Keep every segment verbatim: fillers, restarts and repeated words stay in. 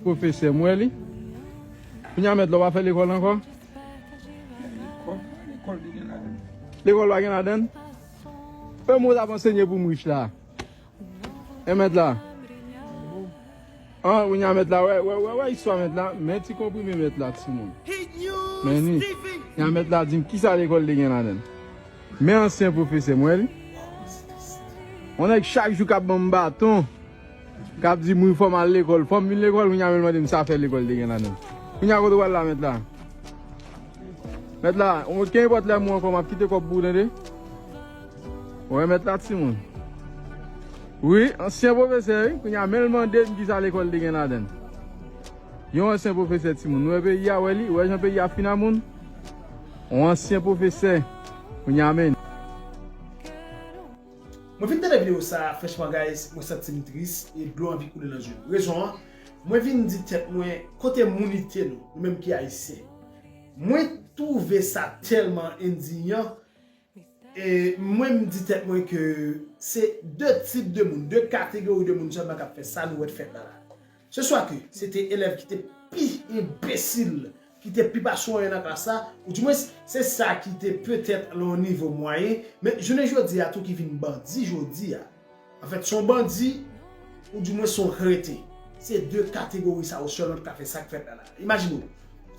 Pwofesè, m wè li. Kounye a, mèt la, w pa fè lekòl ankò? Lekòl, lekòl li gen ladan. Lekòl pa gen ladan? E mwen t ap ansenye pou m rich la. E mèt la. An, kounye a mèt la, wè, wè, wè, wè, istwa mèt la. Men ti konprime mèt la, timoun. Men ni. Kounye a mèt la di m kisa lekòl li gen ladan. Men ansyen pwofesè, m wè li. Yon nèg chak jou k ap ban m baton. K ap di m wi fò m al lekòl, fò m vin lekòl, kounye a men l mande m sa fè lekòl te gen ladan. Kounye a kote w al la, mèt la? Mèt la, ou kenpòt lè mwen ankò, m ap kite kòb pou ou, tande? Ou wè mèt la, timoun? Wi, ansyen pwofesè, wi. Kounye a men l mande m kisa lekòl te gen ladan. Yon ansyen pwofesè, timoun. Nou wè peyi a, wè li, ou wè jan peyi a fin a moun? Yon ansyen pwofesè, kounye a men. Mwen fin tande videyo sa, franchman, guys, mwen santi m tris e dlo anvi koule nan je m. Rezon an, mwen vin di tèt mwen, kote moun ite nou, nou menm ki ayisyen? Mwen twouve sa tèlman endiyan, e mwen m di tèt mwen ke se de tip de moun, de kategori de moun sèlman k ap fè sa nou wè t fèt la la. Se swa ke se te elèv ki te pi enbesil, ki te pi pa sou anyen nan klas la, oudimwens, se sa ki te petèt nan yon nivo mwayen, men jounen jodi a tou ki vin bandi jodi a. Anfèt, se yon bandi, oudimwens se yon rete. Se de kategori sa yo sèlman ki ka fè sa k fèt la la. Imajine w,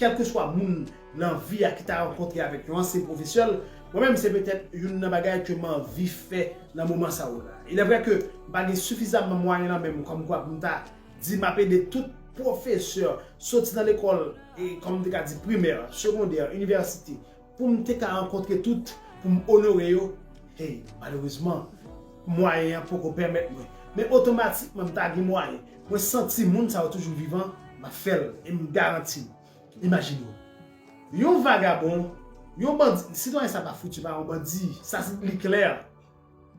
kèlkeswa moun nan vi a ki ta rankontre avèk yon ansyen pwofesè, mwen menm se petèt youn nan bagay ke m anvi fè nan moman sa yo la. Il est vrai ke m pa gen sifizamman mwayen nan men m kòmkwa pou m ta di m ap ede tout pwofesè soti nan lekòl, e kòm m te ka di primè, segondè, inivèsite, pou m te ka rankontre tout, pou m onore yo, hey, malerezman, mwayen an poko pèmèt mwen. Men otomatikman m ta gen mwayen. Mwen santi moun sa yo toujou vivan, m ap fè l, e m garanti w. Imajine w. Yon vagabon, yon bandi, sitwayen sa pa fouti pa yon bandi, sa se li klè.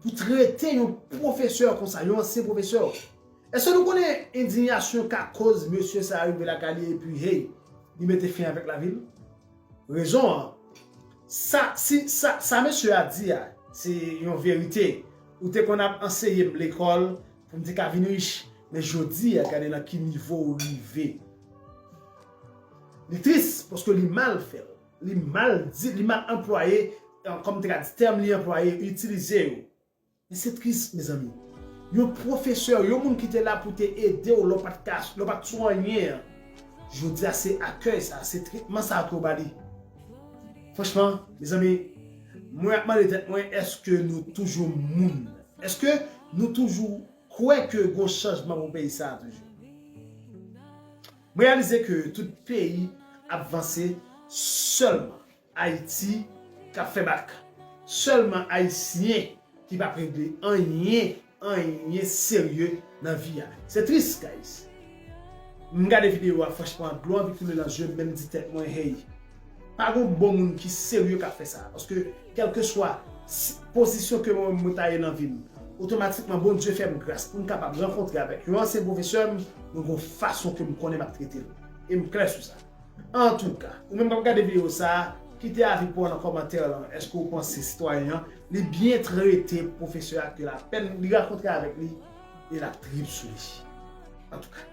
Pou trete yon pwofesè konsa, yon ansyen pwofesè. Èske nou konnen endiyasyon ka koz mesye sa a rive lakay li epi, hey, li mete fen avèk lavi l? Rezon an, sa, si, sa, sa mesye a di a, se yon verite. Ou te konn ap anseye m lekòl pou m te ka vin rich, men jodi a, gade nan ki nivo ou rive. Li tris, paske li mal fè l. Li mal di, li mal anplwaye, eh, kòm te ka di, tèm li anplwaye, itilize yo. Men se tris, mezanmi. Yon pwofesè, yon moun ki te la pou te ede w lè w pa t ka, lè w pa t sou anyen an. Jodi a, se akèy sa, se tretman sa ke w ba li. Franchman, mezanmi, mwen ap mande tèt mwen, èske nou toujou moun? Èske nou toujou kwè ke gon chanjman pou peyi sa a toujou? M reyalize ke tout peyi ap vanse sèlman Ayiti k ap fè bak. Sèlman Ayisyen ki p ap regle anyen, anyen serye nan vi a. Se tris, guys. M gade videyo a, franchman, dlo anvi koule nan je m, men m di tèt mwen, hey, pa gon bon moun ki serye k ap fè sa. Paske, kèlkeswa si, pozisyon ke mwen, mwen ta ye nan vi m, otomatikman, Bondye fè m gras pou m kapab rankontre avèk yon ansyen pwofesè m, mwen gon fason ke m konnen m ap trete l. E m klè sou sa. Antouka, ou menm k ap gade videyo sa a, kite avi pa w nan kòmantè lan. Èske w panse sitwayen an, li byen trete pwofesè a ke lapèn li rankontre avèk li e l ap trip sou li? Antouka,